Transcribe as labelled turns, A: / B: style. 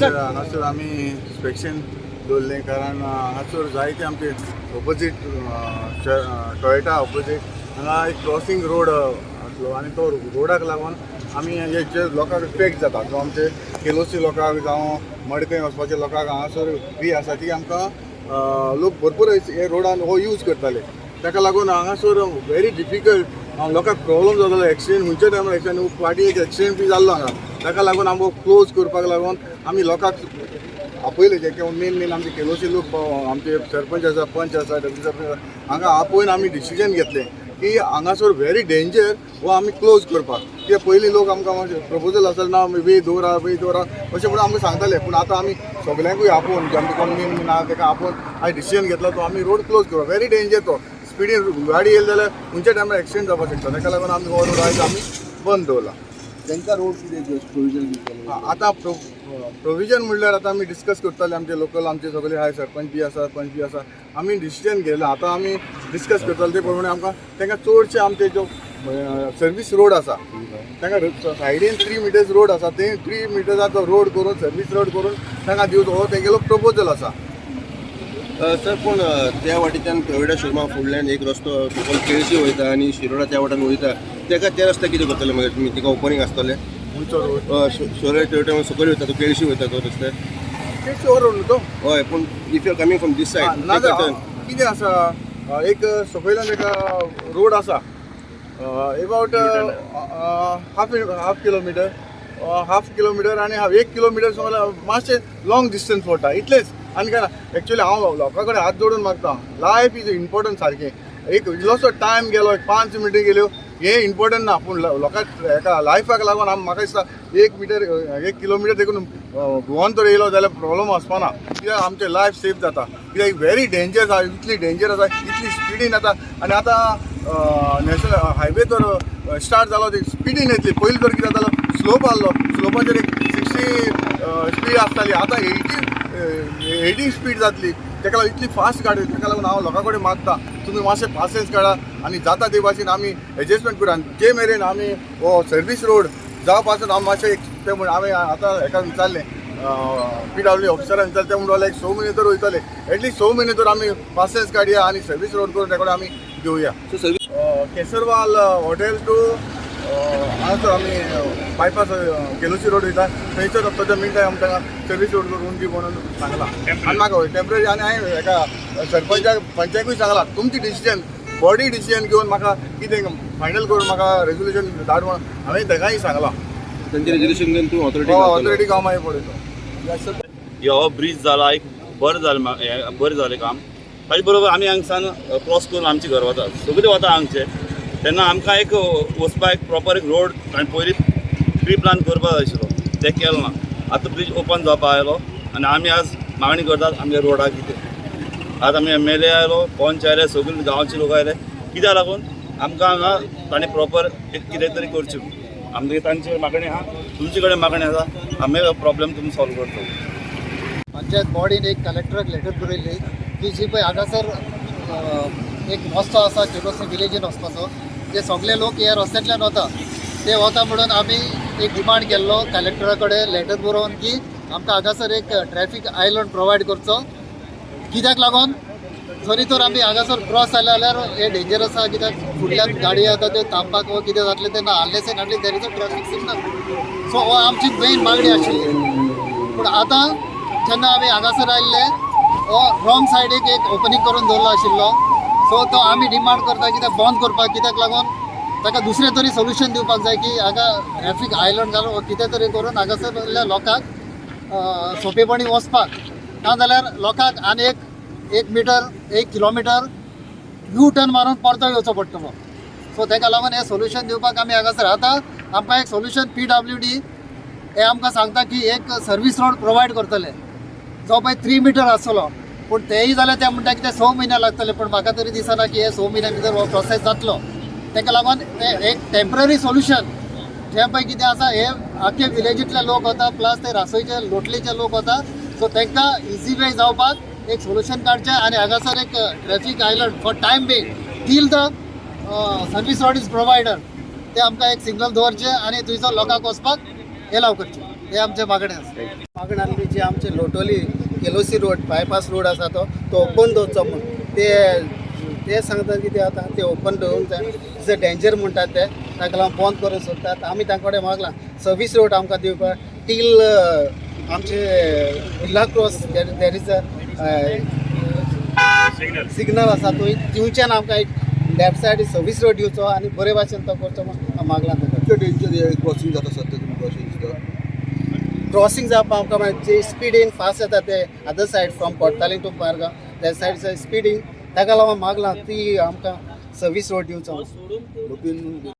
A: हांगासर आमी इन्स्पेक्शन दवरलें, कारण हांगासर जायते आमचे ओपोजीट टोयोटा ओपोजीट हांगा एक क्रॉसींग रोड आसलो आनी तो रोडाक लागून आमी हे जे लोकांक इफेक्ट जाता, जो आमचे केलोसी लोकांक जावं मडकय वचपाचे लोकांक हांगासर वी आसा ती आमकां लोक भरपूर हे रोडान हो यूज करताले. ताका लागून हांगासर व्हेरी डिफिकल्ट, लोकांक प्रॉब्लम जातालो. एक्सिडेंट खंयच्या टायमार एक्सिडेंट, फाटीं एक एक्सिडेंट बी जाल्लो हांगा. ताका लागून आमकां क्लोज करपाक लागून आमी लोकांक आपयले, जे मेन मेन आमचे केलोसी लोक, आमचे सरपंच आसा, पंच आसा, डेप्युटी सरपंच आसा, हांगा आपोवन आमी डिसिजन घेतलें की हांगासर व्हेरी डेंजर, हो आमी क्लोज करपाक. कित्याक पयलीं लोक आमकां मातशें प्रपोजल आसता ना, वे दवरा, वे दवरा अशें म्हणून आमकां सांगताले. पूण आतां आमी सगल्यांकूय आपोवन, जे आमचे कोण मेन मेन आहा ताका आपोवन आमी डिसिजन घेतला, तो आमी रोड क्लोज करप. व्हेरी डेंजर, तो स्पिडीन गाडी येयली जाल्यार खंयच्या टायमार एक्सिडेंट जावपाक शकता. ताका लागून आमी हो रोड आयज आमी बंद दवरला.
B: तांकां रोड कितें प्रोविजन दितले?
A: आतां प्रोविजन म्हणल्यार आतां आमी डिस्कस करताले. आमचे लोकल, आमचे सगळे आहाय, सरपंच बी आसा, पंच बी आसा. आमी डिसिजन घेयला. आतां आमी डिस्कस करताले, ते प्रमाणे आमकां तांकां चडशे आमचे जो सर्वीस रोड आसा, तांकां सायडीन 3 मिटर्स रोड आसा, ते 3 मिटर्साचो रोड करून, सर्वीस रोड करून तांकां दिवचो, हो तेगेलो प्रपोजल आसा.
B: सर, पूण त्या वाटेच्यान टोयोटा शोरुमा फुडल्यान एक रस्तो कोण केळशी वयता आनी शिरोडा त्या वाटेन वयता, तेका त्या रस्त्याक कितें करतले मागीर तुमी? तिका ओपनींग आसतलें?
A: खंयचो रोड?
B: शिरोडा टोयोटा सकयल वयता तो, केळशी वयता तो रस्त्यार.
A: केळशी रोड न्हू तो?
B: हय, पूण if you are coming from this side.
A: ना, कितें आसा, एक सकयल्यान एक रोड आसा, about half kilometer, half kilometer आनी हाफ एक किलोमिटर सुमार, मातशें लॉंग डिस्टन्स पडटा, इतलेंच, आनी काय ना. एक्चुअली हांव लोकां कडेन हात जोडून मागता, लायफ is important. सारकें एक इल्लोसो टायम गेलो, एक 5 मिनटां गेल्यो, हें इम्पोर्टंट ना. पूण लोकांक एका लायफाक लागून आम म्हाका दिसता एक मिटर, एक किलोमिटर देखून भोंवन तर येयलो जाल्यार प्रॉब्लम वचपाना, कित्याक आमचें लायफ सेफ जाता. कित्याक व्हेरी डेंजर आसा, इतली डेंजर आसा, इतली स्पिडीन येता आनी आतां नॅशनल हायवे तर स्टार्ट जालो, ती स्पिडीन येतली. पयलीं तर कितें जातालो, स्लोप आहलो, स्लोपाचेर एक 60 स्पीड आसताली, आतां 80 80 स्पीड जातली. ताका लागून इतली फास्ट गाडी. ताका लागून हांव लोकां कडेन मागता, तुमी मातशें पासियेंस काडा आनी जाता ते भाशेन आमी एडजस्टमेंट करूया. आनी जे मेरेन आमी हो सर्वीस रोड जावपा आमी मातशें एक ते म्हण हांवें आतां हेका विचारलें, पीडब्ल्यू ऑफिसरान विचारलें, ते म्हणून एक 6 म्हयने तर वयतले. एटलिस्ट 6 म्हयने तर आमी पासियेंस काडया आनी सर्वीस रोड करून तेका आमी घेवया.
B: So service
A: Kesarval hotel two हांगासर आमी बायपास केलोसी रोड वयता, थंयसर ताच्या मिन टायम आमकां सर्वीस रोड करून दी म्हणून सांगलां. आनी म्हाका टेंपररी, आनी हांवें हेका सरपंचाक, पंचायतूय सांगलां, तुमची डिसिजन, बॉडी डिसिजन घेवन म्हाका कितें फायनल करून म्हाका रेजोल्युशन धाड म्हणून हांवें ताकाय सांगलां.
B: तेंचे रेजोल्युशन घेवन तूं ऑथॉरिटी?
A: ऑथॉरिटीक हांव मागीर पळयतो.
C: हो ब्रीज जाला एक बरें जालें, हें बरें जालें काम. ताजे बरोबर आमी हांगसान क्रॉस करून आमचे घर वता, सगळे वता हांगचे. तेन्ना आमकां एक वचपाक एक प्रॉपर एक रोड आनी पयलीं प्री प्लान करपाक जाय आशिल्लो, तें केलें ना. आतां ब्रीज ओपन जावपा आयलो आनी आमी आज मागणी करतात आमच्या रोडाक कितें. आज आमी एमएलए आयलो, पंच आयले, सगळे गांवचे लोक आयले. कित्याक लागून आमकां हांगा ताणें प्रॉपर एक कितें तरी करचें. आमगे तांचे मागणी आहा, तुमचे कडेन मागणी आसा, आमी प्रॉब्लेम तुमी सॉल्व करतलो.
D: पंचायत बॉडीन एक कलेक्टराक लेटर बरयल्ली की जी पळय हांगासर एक रस्तो आसा केलोसी विलेजीन वचपाचो, जे सगळे लोक ह्या रस्त्यांतल्यान वता, ते वता म्हणून आमी एक डिमांड केल्लो कलेक्टरा कडेन लेटर बरोवन की आमकां हांगासर एक ट्रॅफीक आयलंड प्रोवायड करचो. कित्याक लागून जरी तर आमी हांगासर क्रॉस जाले जाल्यार हे डेंजर आसा, कित्याक फुडल्यान गाडी येता, त्यो थांबपाक वा कितें जातलें तेन्ना, unless and until there is a traffic signal. So हो आमची मेन मागणी आशिल्ली. पूण आतां जेन्ना आमी हांगासर आयिल्ले, हो रॉंग सायडीक एक ओपनींग करून दवरलो आशिल्लो. सो तो आमी डिमांड करता कित्याक बंद करपाक. कित्याक लागून ताका दुसरें तरी सोल्युशन दिवपाक जाय की हांगा ट्रॅफीक आयलंड घालून वा कितें तरी करून हांगासरल्या लोकांक सोंपेपणी वचपाक. नाजाल्यार लोकांक आनी एक एक मिटर, एक किलोमिटर यू टर्न मारून परतो येवचो पडटलो. सो ताका लागून हें सोल्युशन दिवपाक आमी हांगासर. आतां आमकां एक सोल्युशन पीडब्ल्यूडी हे आमकां सांगता की एक सर्वीस रोड प्रोवायड करतले, जो पळय 3 मिटर आसतलो. पूण तेय जाल्यार ते म्हणटा की ते 6 म्हयने लागतले. पूण म्हाका तरी दिसना की हे 6 म्हयन्या भितर हो प्रोसेस जातलो. ताका लागून ते एक टेंपररी सोल्युशन जें पळय कितें आसा, हे आख्खे विलेजींतले लोक वता, प्लस ते रासोयचे लोटलीचे लोक वता, सो तांकां इजी वे जावपाक एक सोल्युशन काडचें आनी हांगासर एक traffic island for time being, till the service road is provided, ते आमकां एक सिग्नल दवरचें आनी थंयसर लोकांक वचपाक एलाव करचें. हे आमचें मागणें आसा. मागणें आसली जी आमचे लोटोली केलोसी रोड बायपास रोड आसा तो तो ओपन दवरचो म्हूण. ते ते सांगतात की ते आतां ते ओपन दवरूंक जाय, it's a danger म्हणटात ते, ताका लागून बंद करूंक सोदतात. आमी तांचे कडेन मागलां सर्वीस रोड आमकां दिवपाक टील आमचे Birla cross there is a signal आसा थंय दिवच्यान आमकां एक लेफ्ट सायड सर्वीस रोड दिवचो आनी बरे भाशेन तो करचो म्हूण मागलां ताका.
B: कितलें डेंजर हे क्रॉसिंग जाता सद्या तुमकां अशें दिसता?
D: क्रॉसिंग जावपाक आमकां मागीर जे स्पिडीन फास्ट येता ते other side from Cortalim to Margao त्या सायड स्पिडीन, ताका लागून मागलां ती आमकां सर्वीस रोड दिवचो.
B: लोकीन.